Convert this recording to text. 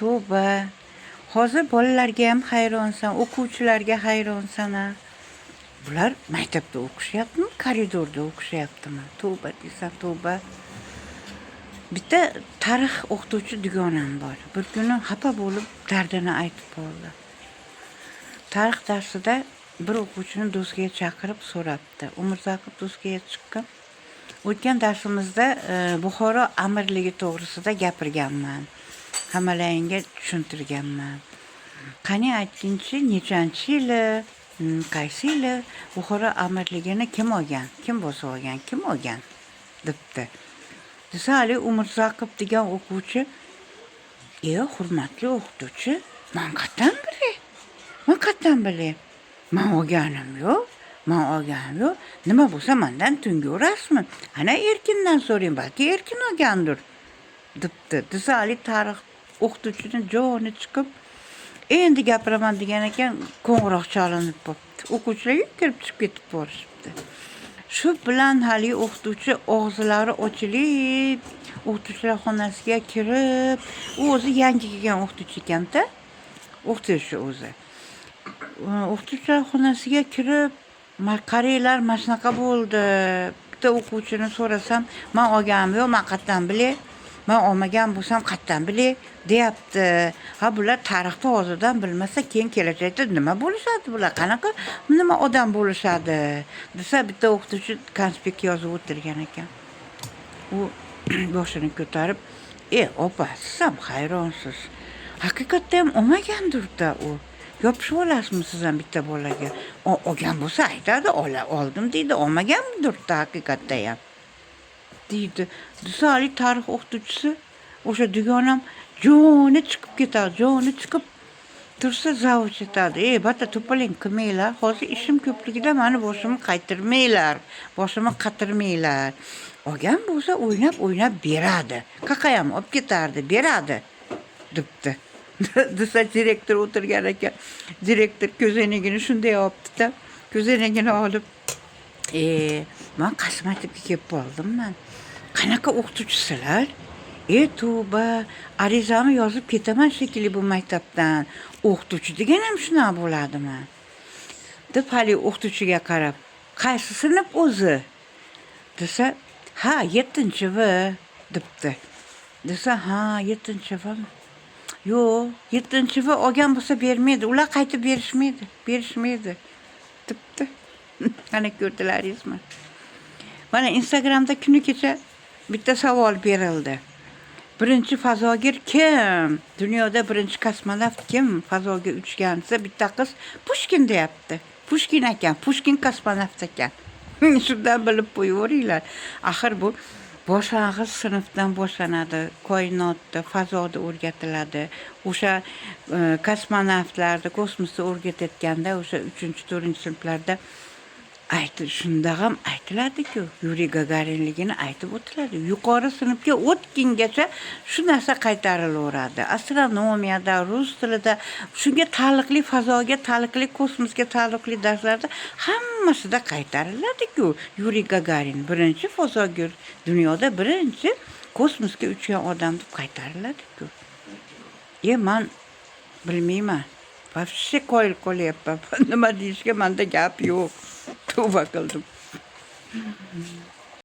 Tavba, hozir bolalarga ham hayronsan, o'quvchilarga hayronsan. A, bular maktabda o'qishyaptimi, koridorda o'qishyaptimi? Tavba desam, tavba. Bitta tarix o'qituvchi dugonam bor. Bir kuni xafa bo'lib, dardini aytib qoldi. Tarix darsida bir o'quvchini doskaga chaqirib so'rabdi: "Umurzaqov, doskaga chiqqin. O'tgan darsimizda Buxoro amirligi to'g'risida gapirganman, hammalaringga tushuntirganman. Qani, aytginchi, nechanchi yili, qaysi yili Buxoro amirligini kim olgan, kim bosib olgan, kim olgan?" debdi. Desa, haligi Umurzaqov degan o'quvchi: "E, hurmatli o'qituvchi, man qayerdan bilay, man qayerdan bilay? Man olganim yo'q, man olganim yo'q. Nima bo'lsa, mandan tungaverasizmi? Ana, Erkindan so'rang, balki Erkin olgandir", debdi. Desa, haligi tarix o'qituvchini joni chiqib, endi gapiraman degan ekan, qo'ng'iroq chalinib qolibdi. O'quvchilar kirib chiqib ketib borishibdi. Shu bilan haligi o'qituvchi og'zilari ochilib, o'qituvchilar xonasiga kirib, u o'zi yangi kelgan o'qituvchi ekanda, o'qituvchi o'zi o'qituvchilar xonasiga kirib: "Qaranglar, mana shunaqa bo'ldi. Bitta o'quvchini so'rasam, 'Man olganim yo'q, man qayerdan bilay, man olmagan bo'lsam, qayerdan bilay', deyapti. Ha, bular tarixni hozirdan bilmasa, keyin kelajakda nima bo'lishadi? Bular qanaqa, nima odam bo'lishadi?" desa, bitta o'qituvchi konspekt yozib o'tirgan ekan. U boshini ko'tarib: "E, opa, siz ham hayronsiz. Haqiqatda ham olmagandirda u. Yopishib olasizmi siz ham bitta bolaga? Olgan bo'lsa, aytadi, oldim deydi. Olmagandirda haqiqatda ham", deydi. Desa, haligi tarix o'qituvchisi, o'sha dugonam joni chiqib ketadi. Joni chiqib tursa, zavuch aytadi: "Ey, bata to'palang qilmanglar. Hozir ishim ko'pligida mani boshimni qaytirmanglar, boshimni qatirmanglar. Olgan bo'lsa, o'ynab o'ynab beradi, qaqayam olib ketardi, beradi", debdi. Desa, direktor o'tirgan ekan. Direktor ko'zoynagini shunday olibdida, ko'zoynagini olib: "E, man qaysi maktabga kelib qoldim? Man qanaqa o'qituvchisizlar? E, tavba, arizamni yozib ketaman shekilli bu maktabdan. O'qituvchi degan ham shunaqa bo'ladimi?" deb, haligi o'qituvchiga qarab: "Qaysi sinf o'zi?" desa, "Ha, 7-V", debdi. Desa, "Ha, 7-V, yo'q, 7-V olgan bo'lsa, bermaydi ular, qaytib berishmaydi, berishmaydi", debdi. Ana, ko'rdilaringizmi? Mana, Instagramda kuni kecha bitta savol berildi: "Birinchi fazogir kim? Dunyoda birinchi kosmonavt kim fazoga uchgan?" desa, bitta qiz "Pushkin" deyapti. Pushkin ekan, Pushkin kosmonavt ekan. Shundan bilib qo'yaveringlar. Axir bu boshlang'ich sinfdan boshlanadi. Koinotda, fazoda o'rgatiladi. O'sha kosmonavtlarni kosmosda o'rgatayotganda, o'sha uchinchi, to'rtinchi sinflarda aytib, shunda ham aytiladiku, Yuriy Gagarinligini aytib o'tiladi. Yuqori sinfga o'tgungacha shu narsa qaytarilaveradi. Astronomiyada, rus tilida, shunga taalluqli, fazoga taalluqli, kosmosga taalluqli darslarda hammasida qaytariladiku: Yuriy Gagarin birinchi fazogir, dunyoda birinchi kosmosga uchgan odam deb qaytariladiku. E, man bilmayman, вообще qoyil qolyapman. Nima deyishga manda gap yo'q, tavba qildim.